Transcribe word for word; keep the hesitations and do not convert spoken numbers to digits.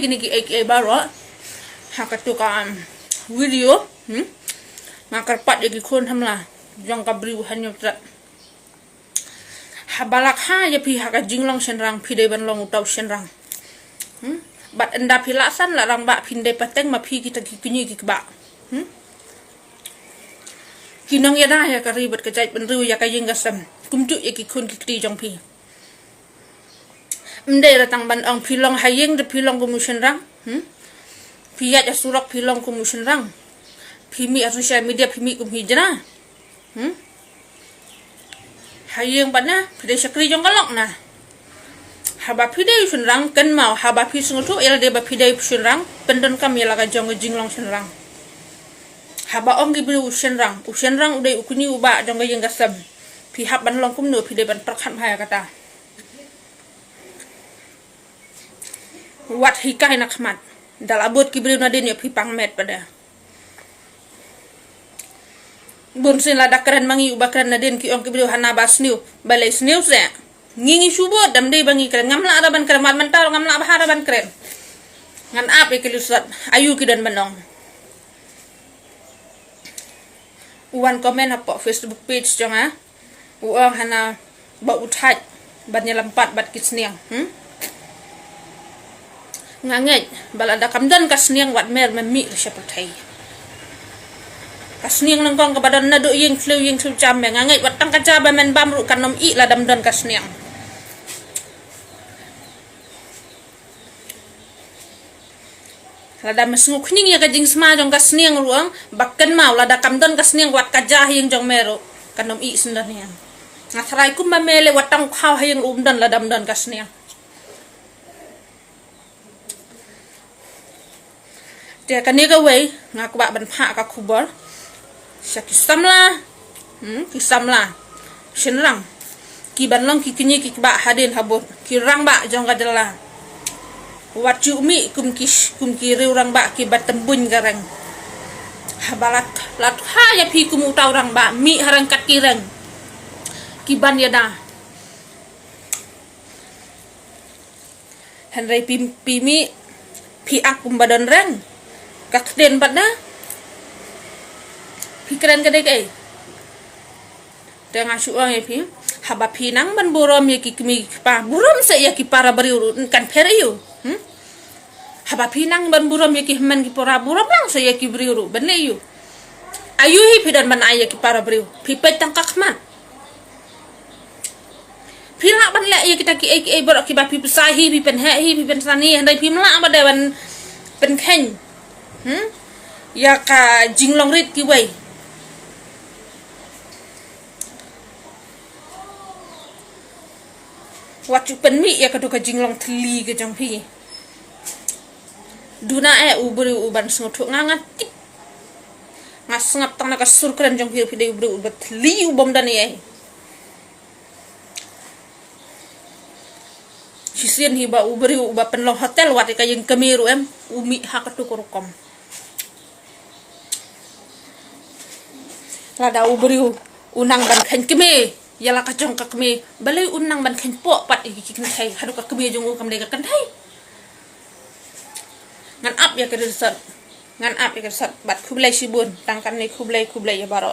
kine ki ei ki ei baroh ha katu ka, um, video, hmm? Nga kyrpad ïa ki khun samla jong ka Bri u Hynñiewtrep. Haba la kha ïa phi ha ka jinglong shynrang, phi dei ban long uta u shynrang. Hmm? Bad ynda phi la san la rangbah, phin dei pateng ma phi kita ki kñi ki kba. Hmm? Ki nongïada ïa ka ri bad ka jaitbynriew, ïa ka ïing ka sem, kumjuh ïa ki khun ki kti jong phi. Ym dei re tang ban ong phi long ha ïing te phi long kum u shynrang. Hmm? Phi ïaid ha surok phi long kum u shynrang. Phi mih ha social media phi mih kum ki jna. Hmm? Ha ïing pat na phi dei shakri jong ka lok na. Haba phi dei u shynrang, kynmaw, haba phi sngewthuh ïa lade ba phi dei u shynrang, pyndonkam ïa la ka jong ka jinglong shynrang. Haba ong ki briew u shynrang, u shynrang u dei u kñi u ba jong ka ïing ka sem, phi hap ban long kumno, phi dei ban pyrkhat bha ïa kata. Wat hikai na khmat. Da la bud ki briew nadien ïa phi pang met pat de. Bun sien lada kren ma ngi uba kren nadien ki ong ki briew hana ba sniew. Balei sniew se? Ngi ngi shu bud, dam dei ba ngi kren. Ngam lah ra ban kren, mat mynta ngam lah bha ra ban kren. Ngan ap ïa ki lyndet. Aïu ki don ban ong. U wan comment hapoh Facebook page jong nga. U ong hana ba u thait ban ïalam pat bad ki sniang. Hmm? Nga ngeit ba lada kam don ka sniang, wat mer mem mih sha pyrthei. Ka sniang nyngkong kaba don naduh ïing thliew ïing thliew jam me. Nga ngeit wat tang ka ja ba men bam ruh kan ym ih lada ym don ka sniang. Lada me sngewkhñiang ïa ka jingsma jong ka sniang ruh, ba kynmaw lada kam don ka sniang wat ka ja ha ïing jong me ruh kan ym ih shen don ïa. Nga tharai kumba me leh wat tang u khaw ha ïing ruh um don lada ym don ka sniang. Te kane kawei nga kwah ban phah ka khubor sha ki samla, hmm, ki samla shynrang ki ban long ki kñi ki kba hadien habud, ki rangbah jong ka jylla. Wat ju mih kum ki, kum ki riew rangbah kiba tymbuin ka reng. Haba la, la kha ïa phi kum uta u rangbah, mih ha reng kat ki reng ki ban ïada. Hynrei phi, phi mih, phi ak kumba don reng. Ka ktien pat na. Phi kren ka dei kaei? Te nga shu ong ïa phi, haba phi nang ban burom ïa ki kmie ki kpa, burom sa ïa ki para briew ruh, kan pher aïu. Hmm? Haba phi nang ban burom ïa ki hynmen ki para, burom lang sa ïa ki briew ruh, ban leh aïu. Aïu hi phi don ban ai ïa ki para briew, phi peit tang ka khmat. Phi lah ban leh ïa kita kiei kiei baroh kiba phi pynshai hi, phi pynheh hi, phi pynsan hi, hynrei phim lah ba dei ban pynkheiñ, hmm, ïa ka jinglong rit kiwei. Wat ju pynmih ïa katu ka jinglong thylli ka jong phi. Duna eh u briew uban sngewthuh, nga nga tip. Nga sngap tang na ka sur kren jong phi, phi dei u briew uba thylli u bym don ei ei. Shisien hi ba u briew uba pynlong hotel wat ïa ka ïing kmie ruh em, u mih ha katu ka rukom. Lada u briew u nang ban kheiñ kmie ïa la ka jong ka kmie, balei u nang ban kheiñ poh pat ïa ki kynthei, haduh ka kmie jong u kam dei ka kynthei. Ngan ap ïa ka ri sot. Ngan ap ïa ka ri sot. Bad khublei shibun. Tang kane, khublei, khublei ïa baroh.